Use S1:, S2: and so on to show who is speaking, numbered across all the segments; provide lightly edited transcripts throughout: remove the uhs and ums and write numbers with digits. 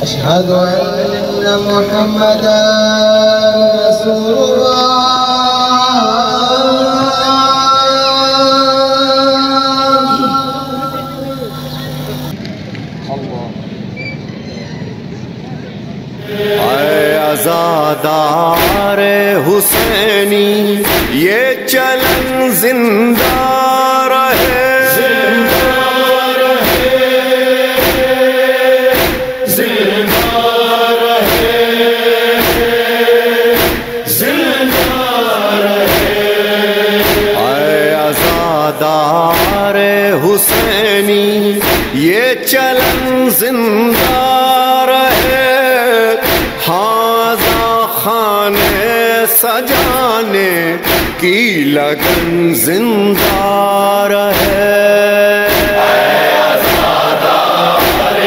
S1: أشهد أن محمدا رسول الله.
S2: आज़ादार हुसैनी ये चलन जिंदा रहे, जिंदा रहे, जिंदा रहे, जिंदा रहे। आज़ादार हुसैनी ये चलन जिंदा रहे, खाने सजाने की लगन जिंदा रहे। आज़ादार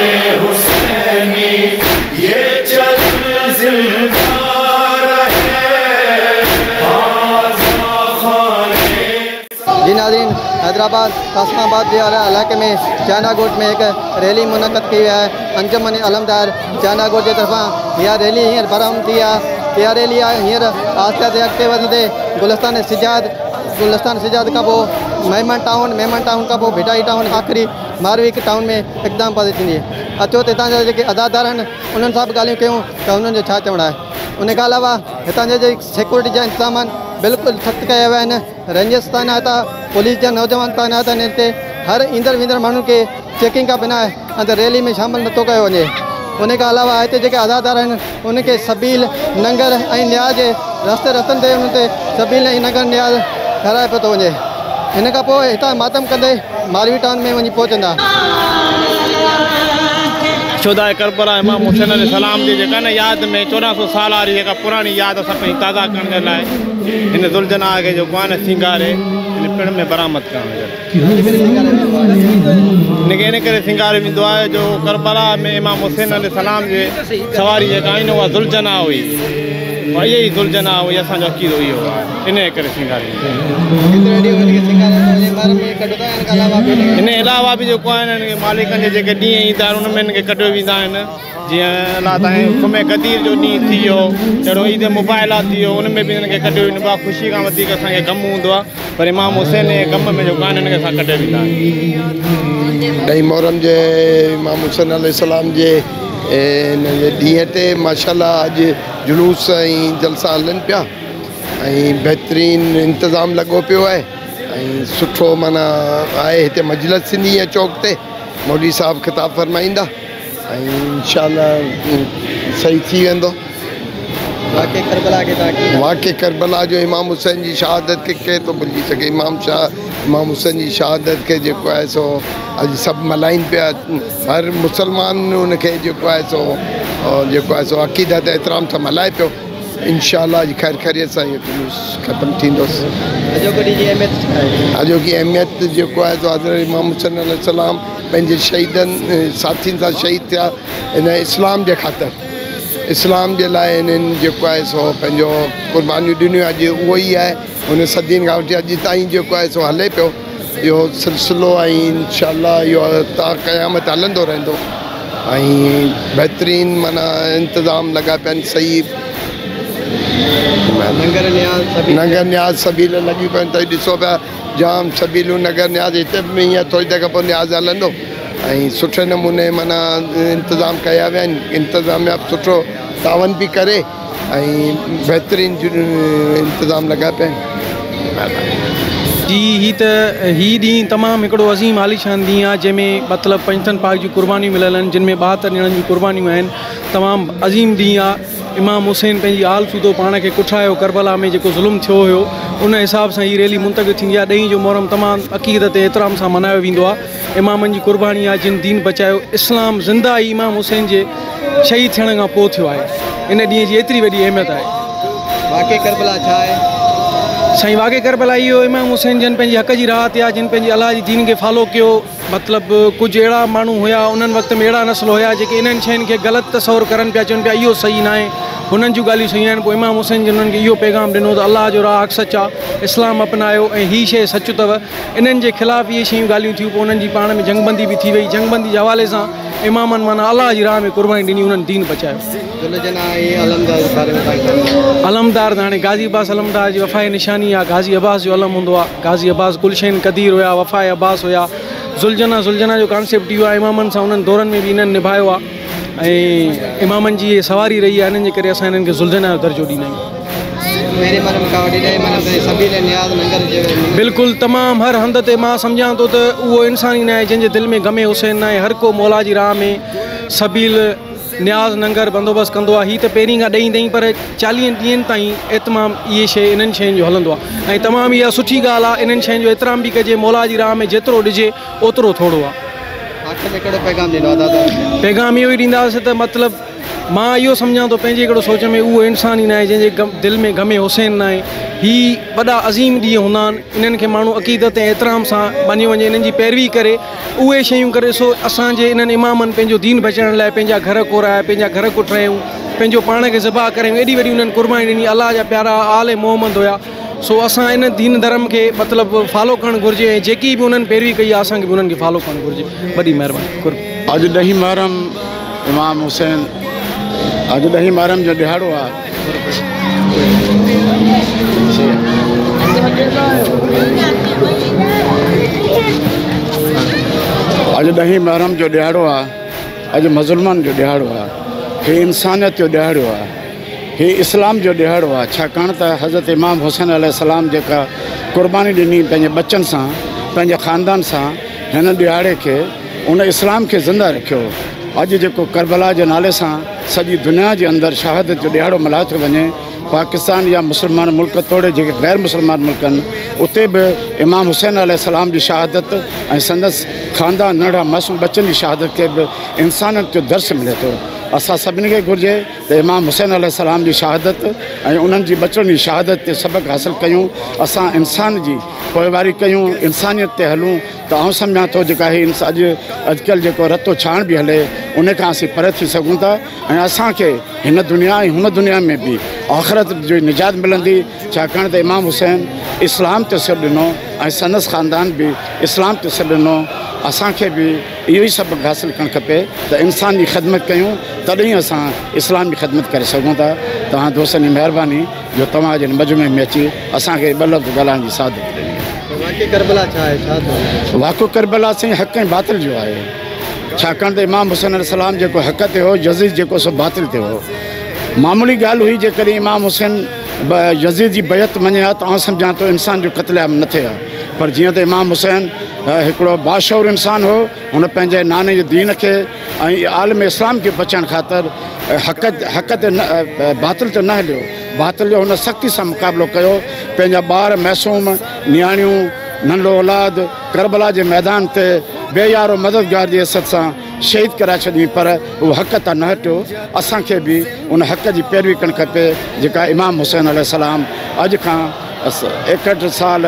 S2: हुसैनी ये चलन जिंदा रहे, खाने।
S1: जी नाज़रीन, हैदराबाद कासिमाबाद जे इलाइक़े में चाइना गोठ में हिकु रैली मुनक़द कई आहे। अंजुमन अलमदार चाइना गोठ जे तरफ़ां इहा रैली हींअर बरहम थी आहे। इहा रैली आहे हींअर आहिस्ते आहिस्ते अॻिते वधंदे गुलिस्तान सिजाद खां पोइ मेमन टाउन खां पोइ भिटाई टाउन, आख़िरी मारवी टाउन में इक़दाम पज़ीर थींदी। अचो त हितां जा जेके अदादार आहिनि उन्हनि सां बि ॻाल्हियूं कयूं त हुननि जो छा चवणु आहे। उन खां अलावा हितां जा जेके सिक्योरिटी जा इंतज़ाम आहिनि बिल्कुलु सख़्तु कया विया आहिनि। रेंजर्स तैनात आहे, पुलिस जा नौजवान तैनात आहिनि। हिते हर ईंदड़ वेंदड़ माण्हू खे चेकिंग खां बिना अंदरि रैली में शामिलु नथो कयो वञे। उन खां अलावा हिते जेके अदादार आहिनि उनखे सबील नंगर ऐं न्याज़ जे रस्ते रस्तनि ते उन्हनि ते सबील ऐं नंगर न्याज़ कराए पियो थो वञे। हिन खां पोइ हितां मातम कंदे मारवी टाउन में वञी पहुचंदा।
S3: शोदाए करबला इमाम हुसैन अलैहि सलाम जी जेका न याद में 1400 साल वारी जेका पुराणी यादि असां पंहिंजी ताज़ा करण जे लाइ हिन ज़ुलजना खे जेको आहे न सिंगारे हिन पिण में बरामद करण जे लाइ हिनखे इन करे सिंगारे वेंदो आहे जो करबला में इमाम हुसैन अलैहि सलाम जे सवारी जेका आहे न उहा ज़ुलजना हुई, इहा ई ज़ुलजना हुई, असांजो अक़ीदो इहो आहे, इन करे सिंगारे। हिन अलावा बि जेको आहे न मालिकनि जे जेके ॾींहं ईंदा आहिनि उन में हिनखे कढियो वेंदा आहिनि। जीअं अलाह ताईं सुमे गदीर जो ॾींहुं थी वियो, जहिड़ो ईद मुबाइला थी वियो, उन में बि हिनखे कढियो वेंदो आहे। ख़ुशी खां वधीक असांखे ग़म हूंदो आहे, पर इमाम हुसैन जे ग़म में जेको आहे हिनखे असां कढे वेंदा आहियूं।
S4: ॾहीं मुहर्रम जे इमाम हुसैन अलैहि सलाम जे हिन ॾींहं ते माशाअल्लाह अॼु जुलूस ऐं जलसा हलनि पिया ऐं बहितरीन इंतज़ाम लॻो पियो आहे ऐं सुठो माना आहे। हिते मजलिस थींदी आहे चौक ते, मौलवी साहिबु ख़िताब फरमाईंदा ऐं इंशाअल्लाह सही थी वेंदो।
S1: वाक़े करबला खे तव्हां
S4: वाक़े करबला जो इमाम हुसैन जी शहादत खे केरु थो भुलिजी सघे। इमाम हुसैन जी शहादत खे जेको आहे सो अॼु सभु मल्हाइनि पिया, हर मुसलमान उनखे जेको आहे सो अक़ीदत एतिराम सां मल्हाए पियो। इंशाअल्लाह अॼु ख़ैर ख़ैरियत सां इहो जुलूस ख़तमु थींदो। अॼोकी अहमियत जेको आहे सो हज़रत इमाम हुसैन अलैहि सलाम पंहिंजे शहीदनि साथियुनि सां शहीद थिया हिन इस्लाम जे ख़ातिर, इस्लाम जे लाइ हिननि जेको आहे सो पंहिंजो क़ुर्बानियूं ॾिनियूं। अॼु उहो ई आहे, हुन सदियुनि खां वठी अॼु ताईं जेको आहे सो हले पियो इहो सिलसिलो ऐं इंशाअल्लाह इहो ता क़यामत हलंदो रहंदो ऐं बहितरीन माना इंतज़ाम लॻा पिया आहिनि। सही नंगर न्याज़ सबील लॻी पियूं आहिनि, त ॾिसो पिया जाम सबीलूं नगर न्याज़ हिते बि ईअं थोरी देरि खां पोइ न्याज़ हलंदो ऐं सुठे नमूने माना इंतज़ाम कया विया आहिनि। इंतज़ामिया बि सुठो तावन बि करे ऐं बहितरीन इंतज़ाम लॻा पिया आहिनि।
S5: जी ही त ही ॾींहुं तमामु हिकिड़ो अज़ीम आलीशान ॾींहुं आहे जंहिंमें मतिलबु पंजतन पाक जूं क़ुर्बानियूं मिलियलु आहिनि, जिन में 72 ॼणनि जूं क़ुर्बानियूं आहिनि। तमामु अज़ीम ॾींहुं आहे। इमाम हुसैन पंहिंजी आल सूदो पाण खे कुठायो करबला में जेको ज़ुल्म थियो हुयो उन हिसाब सां हीअ रैली मुंतक़िल थींदी आहे। ॾहीं जो मुहर्रम तमामु अक़ीदत एतिराम सां मल्हायो वेंदो आहे। इमामनि जी क़ुर्बानी आहे जिन दीन बचायो। इस्लाम ज़िंदा ई इमाम हुसैन जे शहीद थियण खां पोइ थियो आहे। इन ॾींहं जी एतिरी वॾी अहमियत आहे।
S1: वाक़े करबला छा आहे?
S5: साईं वाक़े करबला इहो इमाम हुसैन जन पंहिंजी हक़ जी राह ते आहे, जिन पंहिंजी अलाह जी दीन खे फॉलो कयो। मतिलबु कुझु अहिड़ा माण्हू हुया उन्हनि वक़्त में, अहिड़ा नस्ल हुया जेके इन्हनि शयुनि खे ग़लति तसौर करनि पिया, चवनि पिया इहो सही न आहे। هنن جون ڳالهيون صحيح آهن. پوءِ امام حسين جن هنن کي اهو پيغام ڏنو ته الله جو راهه حق سچ آهي، اسلام اپنايو ۽ هي شيءِ سچ اٿو. انهن جي خلاف اهي شيون ڳالهيون ٿيون. پوءِ انهن جي پاڻ ۾ جنگبندي به ٿي وئي. جنگبندي جي حوالي سان امامن معنيٰ الله جي راهه ۾ قرباني ڏني، انهن دين بچايو. علمدار ته هاڻي غازي عباس علمدار جي وفائي نشاني آهي. غازي عباس جو علم هوندو آهي. غازي عباس گلشن قدير هئا، وفائي عباس هئا. زلجنا زلجنا جو ڪانسيپٽ اهو آهي، امامن سان انهن دورن ۾ به انهن نڀايو آهي ۽ امامن جي اها سواري رهي آهي. انهن جي ڪري اسان انهن کي زلجنا جو درجو ڏيندا آهيون. بلڪل تمام هر هنڌ تي مان سمجهان ٿو ته اهو انسان ئي نه آهي جنهن جي دل ۾ غم حسين نه آهي. هر ڪو مولا جي راهه ۾ سبيل نياز ننگر بندوبست ڪندو آهي. هيءَ ته پهرين کان ڏيئي ايندئي، پر 40 ڏينهن تائين اهتمام اهي شيءِ انهن شين جو هلندو آهي ۽ تمام اها سٺي ڳالهه آهي. انهن شين جو احترام به ڪجي. مولا جي راهه ۾ جيترو ڏجي اوترو ٿورو آهي. پيغام اهو ئي ڏينداسين ته مطلب مان اهو سمجهان ٿو پنهنجي هڪڙو سوچ ۾ اهو انسان ئي نه آهي جنهن جي دل ۾ غم حسين نه آهي. هي وڏا عظيم ڏينهن هوندا آهن. انهن کي ماڻهو عقيدت ۽ احترام سان مڃيو وڃي، انهن جي پيروي ڪري، اهي شيون ڪري. سو اسان جي انهن امامن پنهنجو دين بچائڻ لاءِ پنهنجا گهر ڪورايا، پنهنجا گهر ڪٽرايون، پنهنجو پاڻ کي ذبح ڪرايون، ايڏي وڏي انهن قرباني ڏني. الله جا پيارا آل محمد هئا. سو اسان ان دين ڌرم کي مطلب فالو ڪرڻ گهرجي ۽ جيڪي به انهن پيروي ڪئي آهي اسان کي به انهن کي فالو ڪرڻ گهرجي. وڏي مهرباني.
S6: اڄ 10 محرم امام حسين، اڄ 10 محرم جو ڏهاڙو آهي. اڄ 10 محرم جو ڏهاڙو آهي. اڄ مظلومن جو ڏهاڙو آهي. هي انسانيت جو ڏهاڙو آهي. هي اسلام جو ڏهاڙو آهي. ڇاڪاڻ ته حضرت امام حسين عليه السلام جيڪا قرباني ڏني پنهنجي ٻچن سان، پنهنجي خاندان سان، هن ڏهاڙي کي ان اسلام کي زنده رکيو. اڄ جيڪو ڪربلا جي نالي سان سڄي دنيا جي اندر شهادت جو ڏهاڙو ملهايو ٿو وڃي، پاڪستان يا مسلمان ملڪ توڙي جيڪي غير مسلمان ملڪ آهن اتي به امام حسين عليه السلام جي شهادت ۽ سندس خاندان ننڍڙا معصوم ٻچن جي شهادت کي به انسانيت جو درس ملي ٿو. اسان سڀني کي گهرجي ته امام حسين عليه السلام جي شهادت ۽ انهن جي ٻچڙن جي شهادت تي سبق حاصل ڪيون. اسان انسان جي پوئواري ڪيون، انسانيت تي هلون. ته آئون سمجهان ٿو جيڪا هي اڄ اڄڪلهه جيڪو رتو ڇاڻ به هلي ان کان اسين پري ٿي سگهون ٿا ۽ اسان کي هن دنيا ۽ هن دنيا ۾ به آخرت جو نجات ملندي. ڇاڪاڻ ته امام حسين اسلام تي سر ڏنو ۽ سندس خاندان به اسلام تي سر ڏنو. اسان کي به اهو ئي سبق حاصل ڪرڻ کپي ته انسان جي خدمت ڪيون، تڏهن اسان اسلام جي خدمت ڪري سگهون ٿا. توهان دوستن جي مهرباني جو توهان اڄ هن مجمعي ۾ اچي اسان کي ٻه لفظ ڳالهائڻ جي سعادت ڏني.
S1: واقعو ڪربلا ڇا آهي؟ ڇا ٿيو؟
S6: واقعو ڪربلا سائين حق ۽ باطل جو آهي. ڇاڪاڻ ته امام حسين عليه السلام جيڪو حق تي هو، يزيد جيڪو سو باطل تي هو. معمولي ڳالهه هئي جيڪڏهن امام حسين يزيد جي بيعت مڃي ها ته آئون سمجهان ٿو انسان جو قتل عام نه ٿئي ها. پر جيئن ته امام حسين هڪڙو باشعور انسان هو، هن پنهنجي ناني جي دين کي ۽ عالم اسلام کي بچائڻ خاطر حق حق تي نه باطل تي نه هليو. باطل جو هن سختي سان مقابلو ڪيو. پنهنجا ٻار معصوم نياڻيون ننڍڙو اولاد ڪربلا جي ميدان تي بي يارو مددگار جي حيثيت سان شهيد ڪرائي ڇڏي، پر اهو حق تان نه هٽيو. اسان کي به ان حق جي پيروي ڪرڻ کپي جيڪا امام حسين عليه السلام اڄ کان 61 سال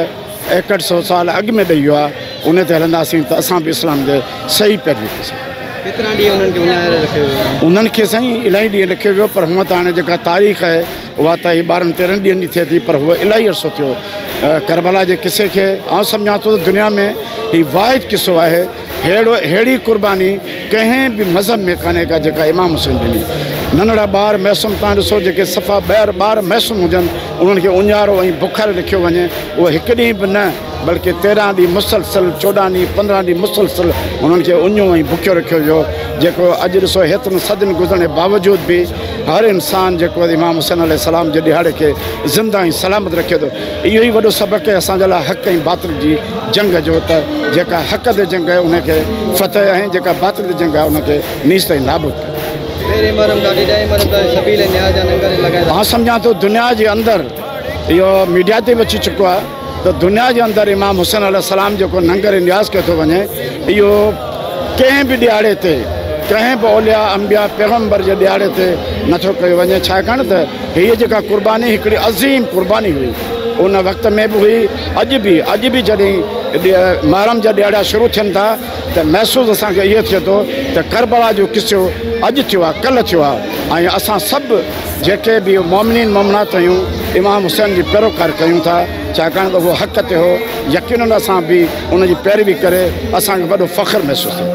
S6: 6100 سال اڳ ۾ ڏيئي ويو آهي، ان تي هلنداسين ته اسان به اسلام جي صحيح پيروي ڪري سگهون.
S1: ڪيترا ڏينهن انهن کي اڃاري رکيو ويو؟
S6: انهن کي سائين الاهي ڏينهن رکيو ويو، پر هونئن ته هاڻي جيڪا تاريخ آهي اها ته هي 12 13 ڏينهن جي ٿئي ٿي، پر هوء الاهي عرصو ٿيو. ڪربلا جي قصي کي آئون سمجهان ٿو ته دنيا ۾ هي واحد قصو آهي. ههڙو ههڙي قرباني ڪنهن به مذهب ۾ ڪانهي ڪا جيڪا امام حسين ڏني. ننڍڙا ٻار معصوم توهان ڏسو جيڪي صفا ٻاهر ٻار معصوم هجن انهن کي اڃارو ۽ بکاري رکيو وڃي، اهو هڪ ڏينهن به نه بلڪه 13 ڏينهن مسلسل، 14 ڏينهن 15 ڏينهن مسلسل انهن کي اڃو ۽ بکيو رکيو ويو. جيڪو اڄ ڏسو هيترن صدين گذرڻ جي باوجود به هر انسان جيڪو امام حسين عليه السلام جي ڏهاڙي کي زنده ۽ سلامت رکي ٿو. اهو ئي وڏو سبق آهي اسان جي لاءِ حق ۽ باطل جي جنگ جو، ته جيڪا حق تي جنگ آهي ان کي فتح ۽ جيڪا باطل تي جنگ آهي ان کي نيست ۽ نابود ڪري. آئون سمجهان ٿو دنيا جي اندر اهو ميڊيا تي به اچي چڪو آهي ته دنيا جي اندر امام حسين عليه السلام جيڪو ننگر نياز ڪيو ٿو وڃي اهو ڪنهن به ڏهاڙي تي ڪنهن به اوليا انبيا پيغمبر جي ڏهاڙي تي نٿو ڪيو وڃي. ڇاڪاڻ ته هيءَ جيڪا قرباني هڪڙي عظيم قرباني هئي، ان وقت ۾ به هئي، اڄ به اڄ به جڏهن محرم جا ڏهاڙا شروع ٿين ٿا ته محسوس اسان کي اهو ٿئي ٿو ته ڪربلا جو قصو اڄ ٿيو آهي، ڪلهه ٿيو آهي. ऐं असां सभु जेके बि मोमिनीन मोमिनात आहियूं इमाम हुसैन जी पैरोकार कयूं था, छाकाणि त उहो हक़ ते हो। यकीनन असां बि उनजी पैरवी करे असांखे वॾो फ़ख़्रु महसूसु थियो।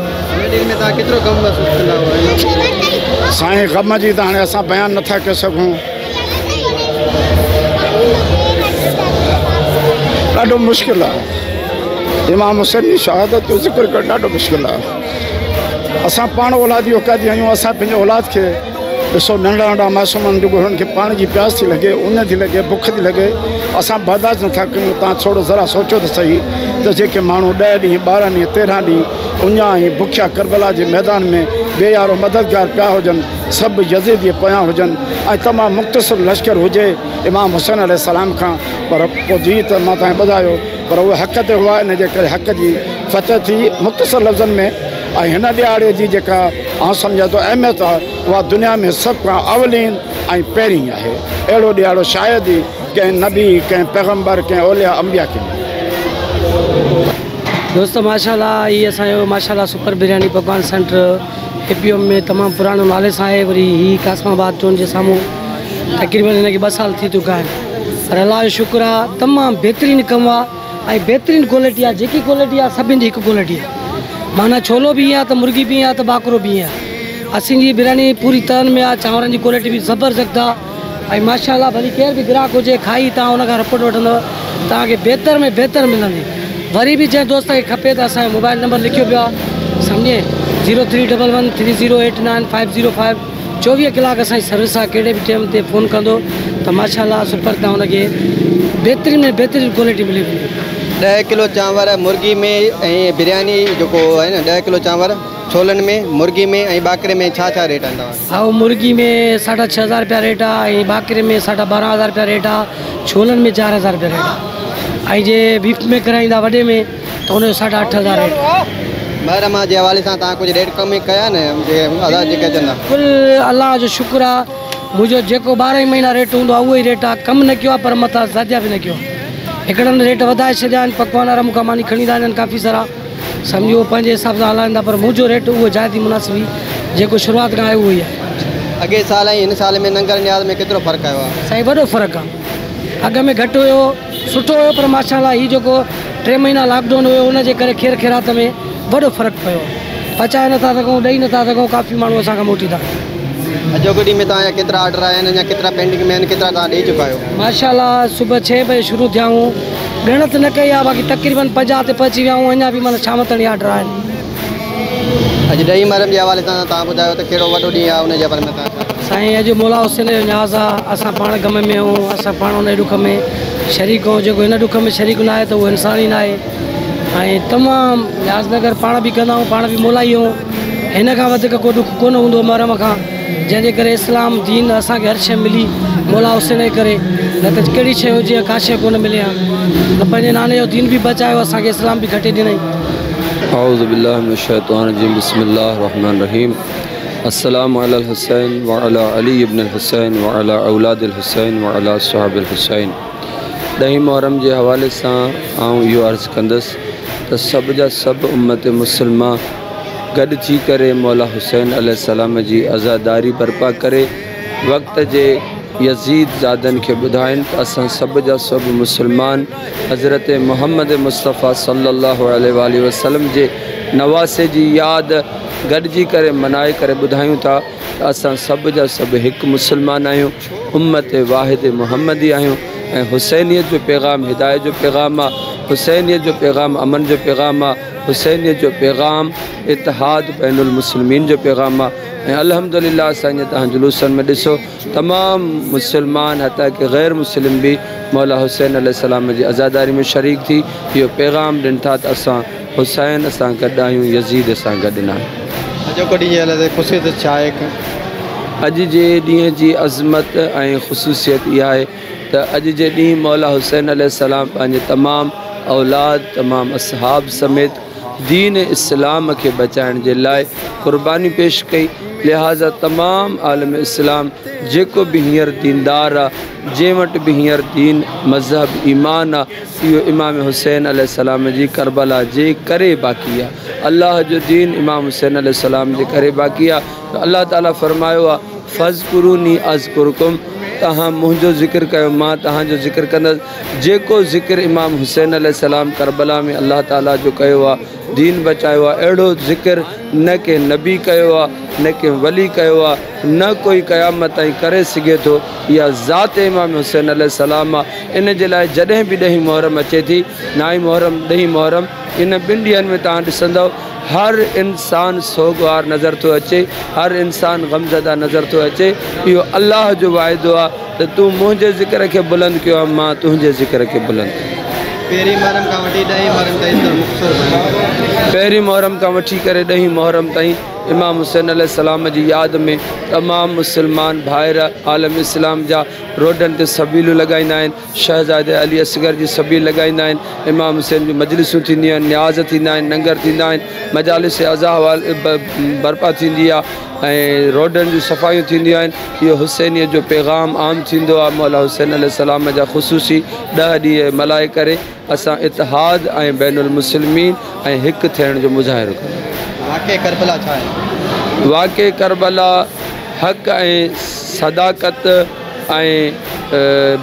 S6: साईं ग़म जी त हाणे असां बयानु नथा करे सघूं, ॾाढो मुश्किलु आहे। इमाम हुसैन जी शहादत जो ज़िक्र करणु ॾाढो मुश्किलु आहे। असां पाण औलादी औकादी आहियूं, असां पंहिंजे औलाद खे ॾिसो नंढा नंढा मासूम आहिनि, जेको हुननि खे पाणी जी प्यास थी लॻे, उन थी लॻे, बुख थी लॻे, असां बर्दाश्त नथा कयूं। तव्हां थोरो ज़रा सोचो त सही त जेके माण्हू 10 ॾींहं, 12 ॾींहं, 13 ॾींहं उञा ऐं बुखिया करबला जे मैदान में बेयारो मददगार पिया हुजनि, सभु यज़ीद जे पोयां हुजनि ऐं तमामु मुख़्तसिर लश्कर हुजे इमाम हुसैन अलैहिस्सलाम खां, पर पोइ जीअं त मां तव्हांखे ॿुधायो, पर उहे हक़ ते हुआ, इन जे करे हक़ जी फतह थी मुख़्तसिर लफ़्ज़नि में। ऐं हिन ॾिहाड़े जी जेका आउं सम्झां थो अहमियत आहे, उहा दुनिया में सभ खां अवलीन ऐं पहिरीं आहे। अहिड़ो ॾिहाड़ो शायदि ई कंहिं नबी, कंहिं पैगम्बर, कंहिं औलिया अंबिया खे।
S7: दोस्तो माशाल्लाह हीअ असांजो माशाल्लाह सुपर बिरयानी पकवान सेंटर एपीओ में तमामु पुराणो नाले सां आहे। वरी हीअ कासिमाबाद टोन जे साम्हूं तक़रीबन हिनखे 2 साल थी चुका आहिनि, पर अलाह जो शुक्र आहे तमामु बहितरीनु कमु आहे ऐं बहितरीनु क्वालिटी आहे। जेकी क्वालिटी आहे सभिनि जी हिकु क्वालिटी आहे, माना छोलो बि ईअं आहे त मुर्गी बि ईअं आहे त बाकरो बि ईअं आहे। असांजी बिरयानी पूरी तन में आहे, चांवरनि जी क्वालिटी बि ज़बरदस्त आहे ऐं माशाल्लाह भली केरु बि ग्राहक हुजे खाई तव्हां हुन खां रिपोर्ट वठंदव, तव्हांखे बहितर में बहितर मिलंदी। वरी बि जंहिं दोस्त खे खपे त असांजो मोबाइल नंबर लिखियो पियो आहे, सम्झे 0311 3089 505। 24 कलाक असांजी सर्विस आहे, कहिड़े बि टाइम ते फ़ोन कंदो त माशाल्लाह सुपर तव्हां हुनखे बहितरीन में बहितरीन क्वालिटी मिली वेंदी।
S1: 10 किलो चांवर मुर्गी में ऐं बिरयानी जेको आहे न, 10 किलो चांवर छोलनि में, मुर्गी में ऐं बाकरे में छा छा रेट आहिनि तव्हां?
S7: हा, मुर्गी में 6500 रुपया रेट आहे ऐं बाकरे में 12500 रुपया रेट आहे, छोलनि में 4000 रुपया रेट आहे ऐं जे बीफ में कराईंदा वॾे में त हुनजो 8500 रेट आहे।
S1: मुहर्रम जे हवाले सां तव्हां कुझु रेट कमु कया न, अदा जेके चवंदा?
S7: कुल अलाह जो शुक्र आहे, मुंहिंजो जेको 12 ई महीना रेट हूंदो आहे उहो ई रेट आहे, कमु न कयो आहे पर मथां ज़ादिया बि न कयो आहे। हिकिड़नि रेट वधाए छॾिया आहिनि, पकवान वारा मूंखां मानी खणी था वञनि काफ़ी सारा, सम्झो पंहिंजे हिसाब सां हलाइनि था, पर मुंहिंजो रेट उहो ज़ायदी मुनासिब जेको शुरूआत खां आहे उहो ई आहे।
S1: अॻे साल ऐं हिन साल में नंगर नियाज़ में केतिरो फ़र्क़ु आयो आहे?
S7: साईं वॾो फ़र्क़ु आहे, अॻु में घटि हुयो, सुठो हुयो, पर माशाल्लाह हीउ जेको 3 महीना लॉकडाउन हुयो उनजे करे खेर ख़ैरात में वॾो फ़र्क़ु पियो, पचाए नथा सघूं, ॾेई नथा सघूं, काफ़ी माण्हू असां खां मोटी था।
S1: अॼोको ॾींहुं में तव्हांजा केतिरा ऑर्डर आया आहिनि, अञा केतिरा पेंडिंग में आहिनि, केतिरा तव्हां ॾेई चुका आहियो?
S7: माशाल्लाह सुबुह 6 बजे शुरू थिया आहियूं, ॻणत न कई आहे, बाक़ी तक़रीबन 50 ते पहुची विया आहियूं, अञा बि माना शाम ताईं ऑर्डर आहिनि।
S1: अॼु 10 मुहर्रम जे हवाले सां तव्हां ॿुधायो त कहिड़ो वॾो ॾींहुं आहे, उन जे बारे में तव्हां?
S7: साईं अॼु मौला हुसैन जो नियाज़ आहे, असां पाण ग़म में आहियूं, असां पाण हुन ॾुख में शरीक आहियूं, जेको हिन ॾुख में शरीक न आहे त उहो इंसान ई न आहे। ऐं तमामु नियाज़ नगर पाण बि कंदा आहियूं, पाण बि मौलाई आहियूं, हिन खां वधीक को ॾुख कोन हूंदो मुहर्रम खां, जंहिंजे करे इस्लाम दीन असांखे हर शइ मिली मौला हुसैन जे करे, न त कहिड़ी शइ हुजे का शइ कोन मिले हा। त पंहिंजे नाने जो दीन बि बचायो, असांखे इस्लाम बि घटे ॾिनई।
S8: औज़ु बिल्लाहि मिनश शैतानिर रजीम, बिस्मिल्लाहिर रहमानिर रहीम। अस्सलामु अलल हुसैन व अला अली इब्न हुसैन व अला औलादिल हुसैन व अला असहाबिल हुसैन। 10 मुहर्रम जे हवाले सां आउं इहो अर्ज़ु कंदुसि त सभ जा सभु उम्मत मुस्लिमा गॾु थी करे मौला हुसैन अलैहिस्सलाम जी आज़ादारी बर्पा करे वक़्त जे यज़ीद ज़ादनि खे ॿुधाइनि त असां सभ जा सभु मुस्लमान हज़रत मोहम्मद मुस्तफ़ा सल्लल्लाहु अलैहि वसल्लम जे नवासे जी यादि गॾिजी करे मनाए करे ॿुधायूं था त असां सभ जा सभु हिकु मुस्लमान आहियूं, उम्मत वाहिद मोहम्मदी आहियूं ऐं हुसैनियत जो पैगाम हिदायत जो पैगाम आहे, हुसैनियत जो पैगाम अमन जो पैगाम आहे, हुसैनियत जो पैगाम इतिहाद बैनुल मुस्लिमीन जो पैगाम आहे। ऐं अल्हम्दुलिल्लाह असांजे तव्हां जुलूसनि में ॾिसो तमामु मुस्लमान हता की ग़ैर मुस्लिम बि मौला हुसैन अलैहिस्सलाम जी आज़ादारी में शरीक थी इहो पैगाम ॾियनि था त असां हुसैन सां गॾु आहियूं, यज़ीद सां गॾु न आहियूं।
S1: अॼोको ॾींहुं ख़ुशियत छा आहे?
S8: अॼु जे ॾींहं जी अज़मत ऐं ख़ुशूसियत इहा आहे त अॼु जे ॾींहुं मौला हुसैन अलैहिस्सलाम पंहिंजे तमामु औलाद, तमामु असहाब समेत दीन इस्लाम खे बचाइण जे लाइ क़ुर्बानी पेश कई। लिहाज़ा तमामु आलम इस्लाम जेको बि हींअर दीनदार आहे, जंहिं वटि बि हींअर दीन मज़हब ईमान आहे, इहो इमाम हुसैन अलैहिस्सलाम जी करबला जे करे बाक़ी आहे। अलाह जो दीन इमाम हुसैन अलैहिस्सलाम जे करे बाक़ी आहे। त अलाह ताला फरमायो आहे فاذڪروني اذڪرڪم توهان منهنجو ذڪر ڪيو مان توهان جو ذڪر ڪندس. جيڪو ذڪر امام حسين عليه السلام ڪربلا ۾ الله تعالي جو ڪيو آ، دين بچايو آ، اهڙو ذڪر نه ڪنهن نبي ڪيو آ، نه ڪنهن ولي ڪيو آ، نه ڪوئي قيامت تائين ڪري سگهي ٿو. اها ذات امام حسين عليه السلام آ. ان جي لاء جڏهن به ڏهين محرم اچي ٿي، نائين محرم، ڏهين محرم، ان ٻن ڏينهن ۾ توهان ڏسندؤ هر انسان سوڳوار نظر ٿو اچي، هر انسان غمزده نظر ٿو اچي. اهو الله جو واعدو آ ته تون منهنجي ذڪر کي بلند ڪيو آ، مان تنهنجي ذڪر کي بلند ڪندس.
S1: پهرين محرم کان وٺي ڏهين محرم تائين ٿورو مختصر بيان ڪريو.
S8: پهرين محرم کان وٺي ڪري ڏهين محرم تائين امام حسين عليه السلام جي ياد ۾ تمام مسلمان ڀائر عالم اسلام جا روڊن تي سبيلون لڳائيندا آهن، شهزادي علي اصغر جي سبيل لڳائيندا آهن، امام حسين جون مجلسون ٿينديون آهن، نياز ٿيندا آهن، ننگر ٿيندا آهن، مجالس عزا برپا ٿيندي آهي ۽ روڊن جون صفايون ٿينديون آهن. اهو حسينيت جو پيغام عام ٿيندو آهي. مولا حسين عليه السلام جا خصوصي 10 ڏينهن ملهائي ڪري اسان اتحاد ۽ بين المسلمين ۽ هڪ ٿيڻ جو مظاهرو ڪندا آهيون.
S1: واقعي ڪربلا ڇا آهي؟
S8: واقعي ڪربلا حق ۽ صداقت ۽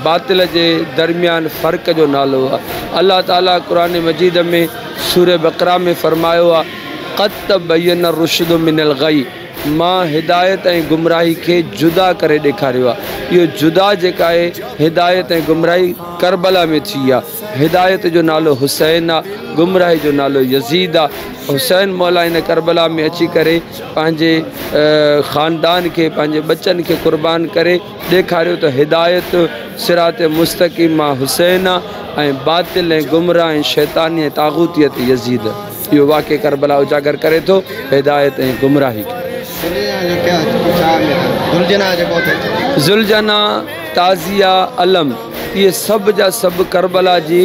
S8: باطل جي درميان فرق جو نالو آهي. الله تعالي قرآن مجيد ۾ سورة بقره ۾ فرمايو آهي، قد تبين الرشد من الغي، مان هدايت ۽ گمراهي کي جدا ڪري ڏيکاريو آهي. اهو جدا جيڪا آهي هدايت ۽ گمراهي ڪربلا ۾ ٿي آهي. هدايت جو نالو حسين آهي، گمراهي جو نالو يزيد آهي. حسين مولا هن ڪربلا ۾ اچي ڪري پنهنجي خاندان کي پنهنجي ٻچن کي قربان ڪري ڏيکاريو ته هدايت صراط مستقيم مان حسين آ ۽ باطل ۽ گمراهه ۽ شيطاني ۽ طاغوتيت يزيد. اهو واقعي ڪربلا اجاگر ڪري ٿو هدايت ۽ گمراهي کي. ذوالجناح، تعزيه، علم اهي سڀ جا سڀ ڪربلا جي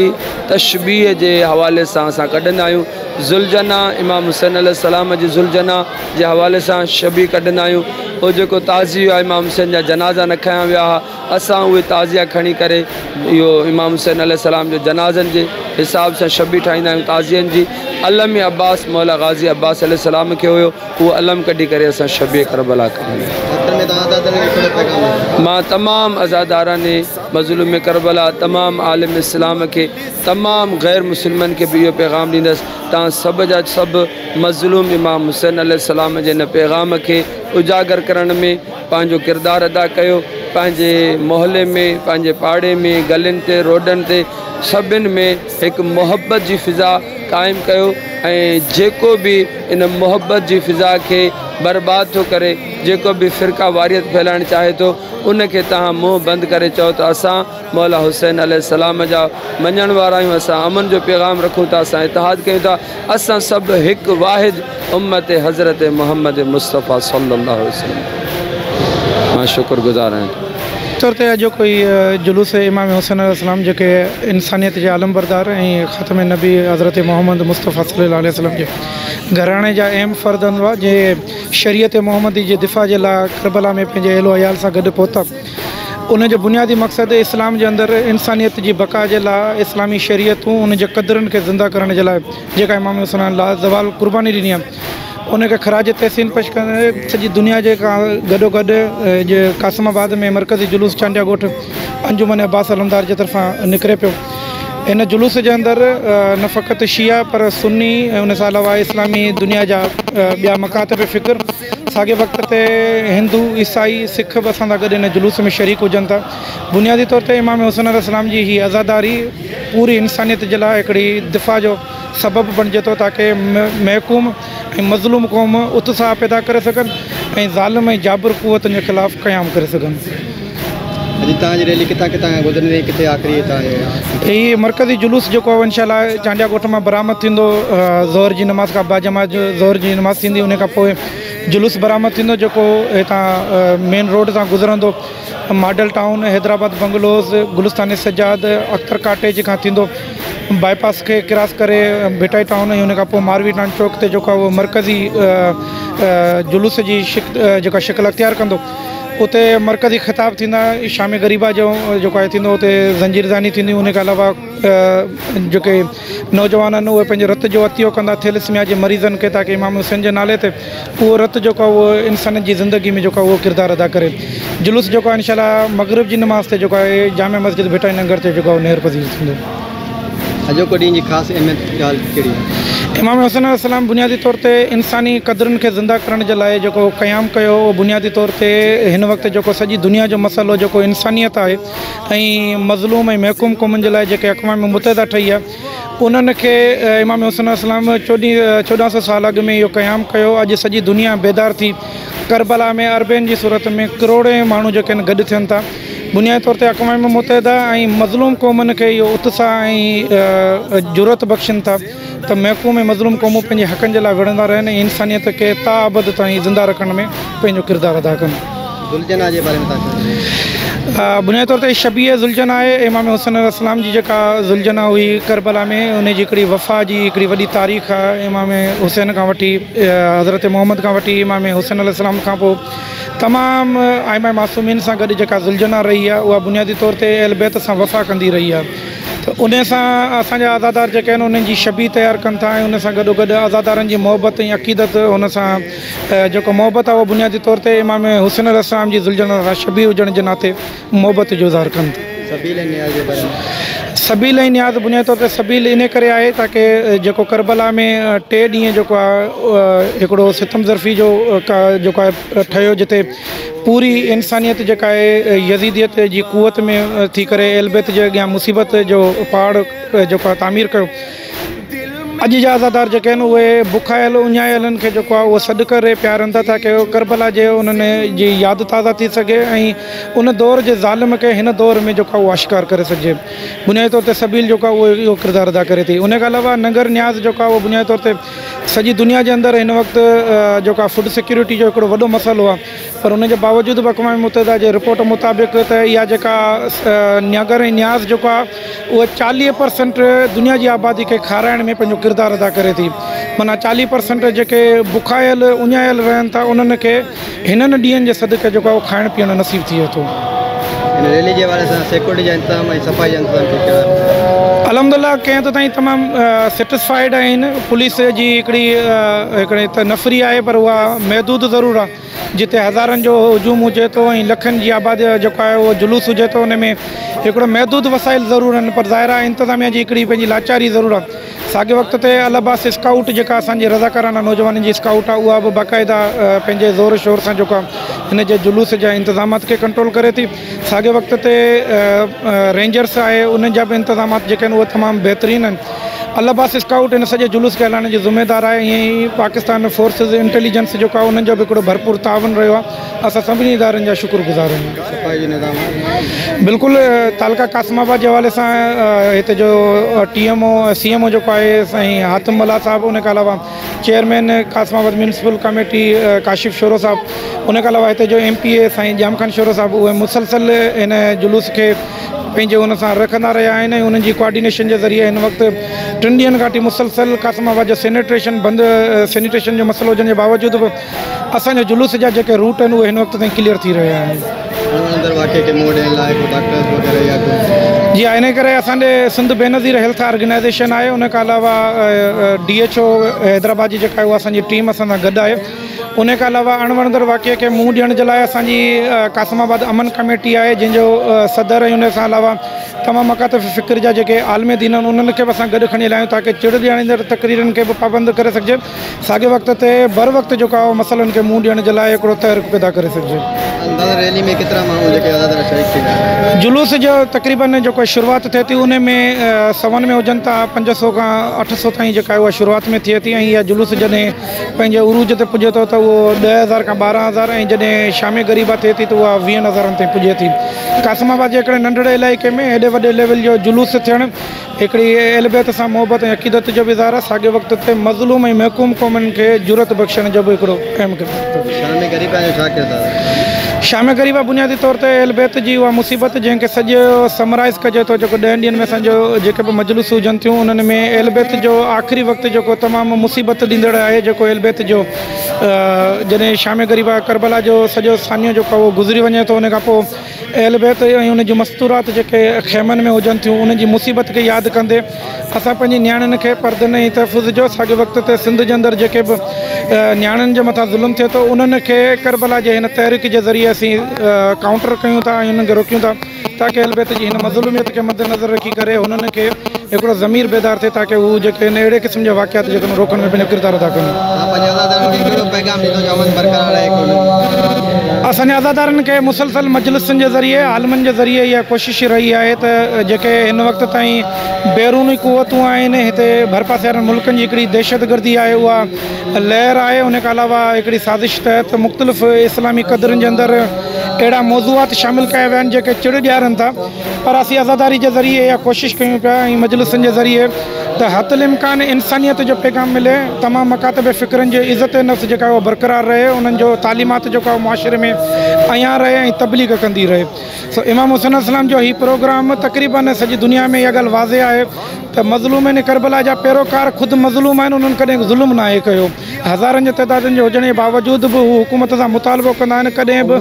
S8: تشبيهه جي حوالي سان اسان ڪڍندا آهيون. ذوالجناح امام حسين عليه السلام جي ذوالجناح جي حوالي سان شبيهه ڪڍندا آهيون. اهو جيڪو تعزيو آهي امام حسين جا جنازا نه کنيا ويا هئا، اسان اهي تعزيا کڻي ڪري اهو امام حسين عليه السلام جو جنازن جي حساب سان شبيهه ٺاهيندا آهيون تعزين جي. علم عباس مولا غازي عباس عليه السلام کي هيو، اهو علم ڪڍي ڪري اسان شبيهه ڪربلا ڪڍندا آهيون. مان تمام عزاداران مظلوم ڪربلا، تمام عالم اسلام کي، تمام غير مسلمن کي به اهو پيغام ڏيندس توهان سڀ جا سڀ مظلوم امام حسين عليه السلام جي ان پيغام کي اجاگر ڪرڻ ۾ پنهنجو ڪردار ادا ڪيو. پنهنجي محلي ۾ پنهنجي پاڙي ۾ گلين تي روڊن تي سڀن ۾ هڪ محبت جي فضا قائم ڪيو ۽ جيڪو به ان محبت جي فضا کي برباد ٿو ڪري، جيڪو به فرقه واريت ڦهلائڻ چاهي ٿو ان کي توهان منهن بند ڪري چئو ته اسان مولا حسين عليه السلام جا مڃڻ وارا آهيون، اسان امن جو پيغام رکون ٿا، اسان اتحاد ڪيون ٿا، اسان سڀ هڪ واحد امت حضرت محمد مصطفيٰ صلي الله عليه وسلم. مان شڪر گذار آهيان.
S9: طور تي اڄوڪو هي جلوس امام حسين عليه السلام جيڪي انسانيت جا علمبردار ۽ خاتم النبي حضرت محمد مصطفيٰ صلي الله عليه وسلم جي گهراڻي جا اهم فرد هئا جي شريعت محمدي جي دفاع جي لاء ڪربلا ۾ پنهنجي اهل و عيال سان گڏ پهتا. ان جو بنيادي مقصد اسلام جي اندر انسانيت جي بقا جي لاء اسلامي شريعتون ان جي قدرن کي زنده ڪرڻ جي لاء جيڪا امام حسين لازوال قرباني ڏني آهي ان کي خراج تحسين پيش ڪندي سڄي دنيا جي گڏو گڏ قاسم آباد ۾ مرڪزي جلوس چانڊيا ڳوٺ انجمن عباس علمدار جي طرفان نڪري پيو. ان جلوس جي اندر نه فقط شيعا پر سني ۽ ان سان علاوه اسلامي دنيا جا ٻيا مڪاتب فڪر ساڳئي وقت تي هندو، عيسائي، سک به اسان سان گڏ ان جلوس ۾ شريڪ هجن ٿا. بنيادي طور تي امام حسين عليه السلام جي هي عزاداري پوري انسانيت جي لاء هڪڙي دفاع جو سبب بڻجي ٿو تاڪه محڪوم ۽ مظلوم قوم اتساهه پيدا ڪري سگهن ۽ ظالم ۽ جابر قوتن جي خلاف قيام ڪري سگهن.
S1: اڄ توهان جي ريلي ڪٿان ڪٿان کان گذرندي ۽ ڪٿي آخري توهان جو
S9: هي مرڪزي جلوس جيڪو آهي انشاء الله چانڊيا ڳوٺ مان برآمد ٿيندو. ظهر جي نماز کان باجماعت ظهر جي نماز ٿيندي ان کان پوء جلوس برآمد ٿيندو جيڪو هتان مين روڊ تان گذرندو model town, Hyderabad bungalows, Gulistan Sajjad, Akhtar cottage کان ٿيندو باءِ پاس کي ڪراس ڪري ڀٽائي ٽائون ۽ ان کان پوء ماروي ٽائون چوڪ تي جيڪو آهي اهو مرڪزي جلوس جي جيڪا شڪل اختيار ڪندو. उते मरकज़ी ख़िताब थींदा, शाम ग़रीबा जो जेको आहे थींदो, उते ज़ंजीरदानी थींदी। उन खां अलावा जेके नौजवान आहिनि उहे पंहिंजे रत जो अतियो कंदा थैलेसीमिया जे मरीज़नि खे, ताकि इमाम हुसैन जे नाले ते उहो रत जेको आहे उहो इंसाननि जी ज़िंदगी में जेको आहे उहो किरदारु अदा करे। जुलूस जेको आहे इंशाअल्लाह मग़रिब जी नमाज़ ते जेको आहे जामे मस्जिद भिटाई नगर ते जेको आहे नेहर पज़ीर थींदो।
S1: अॼोको ॾींहुं जी ख़ासि अहमियत ॻाल्हि कहिड़ी आहे?
S9: इमाम हुसैन अलैहिस्सलाम बुनियादी तौर ते इंसानी क़दरुनि खे ज़िंदा करण जे लाइ जेको क़याम कयो, उहो बुनियादी तौर ते हिन वक़्तु जेको सॼी दुनिया जो मसइलो जेको इंसानियत आहे ऐं मज़लूम ऐं महकूम क़ौमुनि जे लाइ जेके अक़वाम मुत्तहिदा ठही आहे, उन्हनि खे इमाम हुसैन अलैहिस्सलाम 1400 साल अॻु में इहो क़याम कयो। अॼु सॼी दुनिया बेदार थी, करबला में अरबेन जी सूरत में करोड़े माण्हू जेके आहिनि गॾु थियनि था। बुनियादी तौर ते अक़वाम मुत्तहिदा ऐं मज़लूम क़ौमुनि खे इहो उत्साह ऐं जुरत बख़्शनि था त महकूम ऐं मज़लूम क़ौमूं पंहिंजे हक़नि जे लाइ विढ़ंदा रहनि ऐं इंसानियत खे ताअबद ताईं ज़िंदा रखण में पंहिंजो किरदारु अदा कनि।
S1: ज़ुलजना जे बारे में तव्हां?
S9: बुनियादी तौर ते शबीह ज़ुलजना आहे। इमाम हुसैन अलैहिस्सलाम जी जेका ज़ुलजना हुई करबला में, उन जी हिकिड़ी वफ़ा जी हिकिड़ी वॾी तारीख़ आहे। इमाम हुसैन खां वठी हज़रत मोहम्मद खां वठी इमाम हुसैन अलैहिस्सलाम खां पोइ तमामु आइमा मासूमीन सां गॾु जेका ज़ुलजना रही आहे, उहा बुनियादी तौर ते अहल बैत सां वफ़ा कंदी रही आहे। त उन सां असांजा आज़ादार जेके आहिनि उन्हनि जी शबीह तयारु कनि था ऐं उन सां गॾोगॾु आज़ादारनि जी मोहबत ऐं अक़ीदत उन सां जेको मोहबत आहे उहो बुनियादी तौर ते इमाम हुसैन अलैहिस्सलाम जी ज़ुलजना सां शबीह हुजण जे नाते मोहबत जो इज़हार कनि था।
S1: सबील ऐं नियाज़ जे बारे में?
S9: सबील ऐं नियाज़ बुनियादी तौर ते सबील इन करे आहे ताकि जेको करबला में 3 ॾींहं जेको आहे हिकिड़ो सितम ज़रफ़ी जो जेको आहे ठहियो, जिते पूरी इंसानियत जेका आहे यज़ीदियत जी कुवत में थी करे अहल बैत जे अॻियां मुसीबत जो पहाड़ जेको आहे तामीर कयो। अॼु जा आज़ादार जेके आहिनि उहे बुखायल उञायलनि खे जेको आहे उहो सॾु करे पीआरनि था ताकि करबला जे उन्हनि जी यादि ताज़ा थी सघे ऐं उन दौर जे ज़ालिम खे हिन दौर में जेको आहे उहो आशिकार करे सघिजे। बुनियादी तौर ते सबील जेको आहे उहो इहो किरदारु अदा करे थी। उन खां अलावा नगर नियाज़ जेको आहे उहो बुनियादी तौर ते सॼी दुनिया जे अंदरि हिन वक़्तु जेको आहे फूड सिक्योरिटी जो हिकिड़ो वॾो मसइलो आहे, पर उन जे बावजूदु बि अक़वाम मुत्तहिदा जे रिपोर्ट मुताबिक़ त इहा जेका नगर ऐं नियाज़ जेको आहे उहो 40% दुनिया जी आबादी खे खाराइण में पंहिंजो किरदारु अदा करे थी। माना 40% जेके बुखायल उञायल रहनि था उन्हनि खे हिननि ॾींहंनि जे सदक़े जेको आहे उहो खाइणु पीअणु नसीब थिए थो।
S1: हिन रैली जे हवाले सां सिक्योरिटी जा इंतज़ाम ऐं सफ़ाई जा इंतज़ाम कहिड़ा?
S9: अल्हम्दुलिल्लाह कंहिं हद ताईं तमामु सेटिस्फाइड आहिनि। पुलिस जी हिकिड़ी त नफ़री आहे पर उहा महदूद ज़रूरु आहे। जिते हज़ारनि जो हुजूम हुजे थो ऐं लखनि जी आबादी जेको आहे उहो जुलूस हुजे थो, उन में हिकिड़ो महदूद वसाइल ज़रूरु आहिनि, पर ज़ाहिर आहे इंतिज़ामिया जी हिकिड़ी पंहिंजी लाचारी ज़रूरु आहे। साॻे वक़्त ते अलबास स्काउट जेका असांजी रज़ाकाराना नौजवाननि जी स्काउट आहे उहा बि बाक़ाइदा पंहिंजे ज़ोर शोर सां जेको आहे हिन जे जुलूस जा इंतज़ामात खे कंट्रोल करे थी। साॻे वक़्त ते रेंजर्स आहे उन्हनि जा बि इंतज़ामात जेके आहिनि उहे तमामु बहितरीनु आहिनि। अलबास स्काउट हिन सॼे जुलूस खे हलाइण जी ज़िम्मेदार आहे। ईअं ई पाकिस्तान फोर्सिस इंटेलिजेंस जेको आहे उन्हनि जो बि हिकिड़ो भरपूर ताउन रहियो आहे। असां सभिनी इदारनि जा शुक्रगुज़ार आहियूं।
S1: सफ़ाई जो निज़ाम आहे
S9: बिल्कुलु तालका कासिमाबाद जे हवाले सां हिते जो TMO CMO जेको आहे साईं हातिम मल्लाह साहिबु, उन खां अलावा chairman Qasimabad municipal committee Kashif Shoro साहिबु, उन खां अलावा हिते जो MPA साईं जाम ख़ान शोरो साहिबु, उहे मुसलसल हिन जुलूस खे पंहिंजे उन सां रखंदा रहिया आहिनि ऐं उन्हनि जी कोऑर्डिनेशन जे ज़रिए हिन वक़्तु 3 ॾींहंनि खां वठी मुसलसल कासिमाबाद जो सैनिटेशन बंदि सैनिटेशन जो मसइलो हुजण जे बावजूदु बि असांजो जुलूस जा जेके रूट आहिनि उहे हिन वक़्तु ताईं क्लियर थी रहिया आहिनि। जी हा, इन करे असांजे सिंध बेनज़ीर हेल्थ ऑर्गेनाइज़ेशन आहे, उन खां अलावा DHO Hyderabad जी जेका आहे उहा असांजी टीम असां सां गॾु आहे। उन खां अलावा अणवणंदड़ वाक़िए खे मुंहुं ॾियण जे लाइ असांजी कासिमाबाद अमन कमेटी आहे जंहिंजो सदर ऐं उन सां अलावा तमामु मकातिब फ़िक्र जा जेके आलम दीन आहिनि उन्हनि खे बि असां गॾु खणी हलायूं ताकि चिड़ ॾियारींदड़ तकरीरनि खे बि पाबंद करे सघिजे। साॻे वक़्त ते बर वक़्तु जेको आहे मसइलनि खे मुंहुं ॾियण जे लाइ हिकिड़ो तहरीक पैदा करे सघिजे।
S1: रैली में केतिरा माण्हू जेके शरीक थी विया?
S9: जुलूस जो तक़रीबन जेको शुरूआत थिए थी उन में सवन में हुजनि था 500 खां 800 ताईं जेका आहे उहा शुरूआत में थिए थी ऐं इहा जुलूस जॾहिं पंहिंजे उरूज ते पुॼे थो त उहो 10,000 खां 12,000 ऐं जॾहिं शाम ग़रीबा थिए थी त उहा 20,000 ताईं पुॼे थी। कासिमाबाद जे हिकिड़े नंढड़े इलाइक़े में हेॾे वॾे लेवल जो जुलूस थियणु हिकिड़ी अहल बैत सां मोहबत ऐं अक़ीदत जो बि इज़हार आहे, साॻे वक़्त ते मज़लूम ऐं महकूम क़ौमुनि खे जुरत बख़्शण जो बि हिकिड़ो अहम किरदारु।
S1: शाम ग़रीबा जो छा किरदारु?
S9: शाम ग़रीबा बुनियादी तौर ते अहल बैत जी उहा मुसीबत जंहिंखे सॼो समराइज़ कजे थो, जेको 10 ॾींहंनि में असांजो जेके बि मजलिसूं हुजनि थियूं उन्हनि में अहल बैत जो आख़िरी वक़्तु जेको तमामु मुसीबत ॾींदड़ आहे, जेको अहल बैत जो जॾहिं शाम ग़रीबा करबला जो सॼो सानियो जेको उहो गुज़री वञे थो, उन खां पोइ अहल बैत ऐं उन जूं मस्तूरात जेके ख़ैमनि में हुजनि थियूं उन्हनि जी मुसीबत खे यादि कंदे असां पंहिंजी नियाणियुनि खे परदनि ऐं तहफ़ुज़ जो साॻे वक़्त ते सिंध जे अंदरि जेके बि नियाणियुनि जे मथां ज़ुल्म थिए थो उन्हनि खे करबला जे हिन तहरीक जे ज़रिए असीं काउंटर कयूं था ऐं उन्हनि खे रोकियूं था, ताकी अहल बैत जी हिन मज़लूमियत खे मद्देनज़र रखी करे हुननि खे हिकिड़ो ज़मीर बेदार थिए, ताकी हू जेके आहिनि अहिड़े क़िस्म जा वाक़िआत जेके रोकण में पंहिंजो किरदारु अदा कनि। असांजे आज़ादारनि खे मुसलसल मजलिसुनि जे ज़रिए आलमनि जे ज़रिए इहा कोशिशि रही आहे त जेके हिन वक़्त ताईं बैरूनी कुवतूं आहिनि, हिते भरपासे वारनि मुल्कनि जी हिकिड़ी दहशतगर्दी आहे उहा लहर आहे, उन खां अलावा हिकिड़ी साज़िश तहत मुख़्तलिफ़ इस्लामी क़दरनि जे अंदरि अहिड़ा मौज़ूआत शामिल कया विया आहिनि जेके चिड़ ॾियारनि था, पर असीं आज़ादारी जे ज़रिए इहा कोशिशि कयूं पिया ऐं मजलिसुनि जे ज़रिए त हतल इम्कान इंसानियत जो पैगाम मिले, तमामु मकातब फ़िक्रनि जी इज़त नफ़्स जेका उहा बरक़रार रहे, उन्हनि जो तालीमात जेको आहे मुआशिरे में अयां रहे ऐं तबलीग कंदी रहे। सो इमाम हुसैन अलैहिस्सलाम जो हीउ प्रोग्राम तक़रीबन सॼी दुनिया में इहा ॻाल्हि वाज़े आहे त मज़लूम करबला जा पैरोकार ख़ुदि मज़लूम आहिनि, उन्हनि कॾहिं ज़ुल्म न आहे कयो। हज़ारनि जे तादादनि जे हुजण जे बावजूद बि हू हुकूमत सां मुतालिबो कंदा आहिनि, कॾहिं बि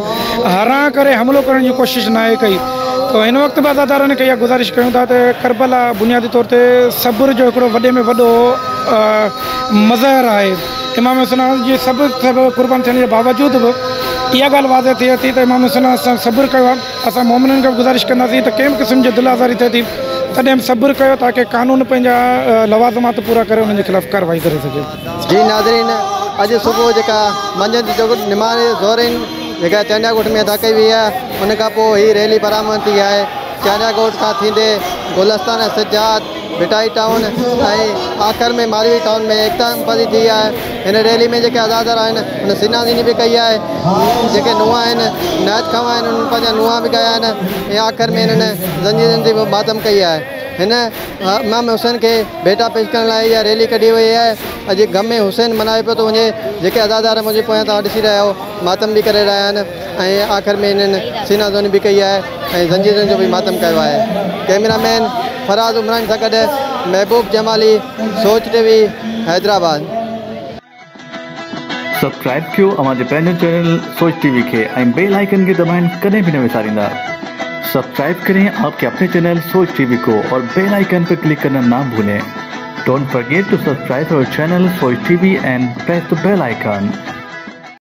S9: हरां करे हमलो करण जी कोशिशि न आहे कई। त हिन वक़्तु बि आज़ादारनि खे इहा गुज़ारिश कयूं था त करबला बुनियादी तौर ते सब्र जो हिकिड़ो वॾे में वॾो मज़हर आहे। इमाम हुसैन जी सभु सभु क़ुर्बान थियण जे बावजूद बि इहा ॻाल्हि वाज़े थिए थी त इमाम हुसैन असां सब्र कयो आहे। असां मोमिननि खे बि गुज़ारिश कंदासीं त कंहिं बि क़िस्म जी दिल आज़ारी थिए थी तॾहिं बि सब्र कयो, ताकी कानून पंहिंजा लवाज़मात पूरा करे उन्हनि जे ख़िलाफ़ कार्रवाई करे सघे।
S1: जी नाज़रीन, अॼु सुबुह जेका मंझंदि जो निमाज़ ज़ोरिन जेका चांडिया ॻोठ में अदा कई वई आहे, उन खां पोइ हीअ रैली बरामद थी आहे। चांडिया ॻोठ खां थींदे गुलस्तान सजाद भिटाई टाउन ऐं आख़िर में मारवी टाउन में इख़्तिताम पज़ीर थी आहे। हिन रैली में जेके आज़ादार आहिनि उन सिनाज़ीनी बि कई आहे, जेके नुआ आहिनि नाच खां आहिनि उन्हनि पंहिंजा नुआ बि कया आहिनि ऐं आख़िर में हिननि ज़ंजीरनि जी बि मातम कई आहे। हिन इमाम हुसैन खे भेटा पेश करण लाइ इहा रैली कढी वई आहे। अॼु ग़म में हुसैन मनायो पियो थो वञे। जेके आज़ादार मुंहिंजे पोयां तव्हां ॾिसी रहिया आहियो मातम बि करे रहिया आहिनि ऐं आख़िर में हिननि सीनाज़ोनी बि कई आहे ऐं ज़ंजीरनि जो बि मातम कयो आहे। कैमरामैन फराज़ उमरान सां गॾु महबूब जमाली, सोच टीवी, हैदराबाद।
S10: सब्सक्राइब कयो अव्हांजे पंहिंजो चैनल सोच टीवी खे ऐं बेल आइकन खे दबाइण कॾहिं बि न विसारींदा। सब्सक्राइब करें आपके अपने चैनल सोच टीवी को और बेल आइकन पर क्लिक करना ना भूलें। Don't forget to subscribe our channel Soch TV and press the bell icon.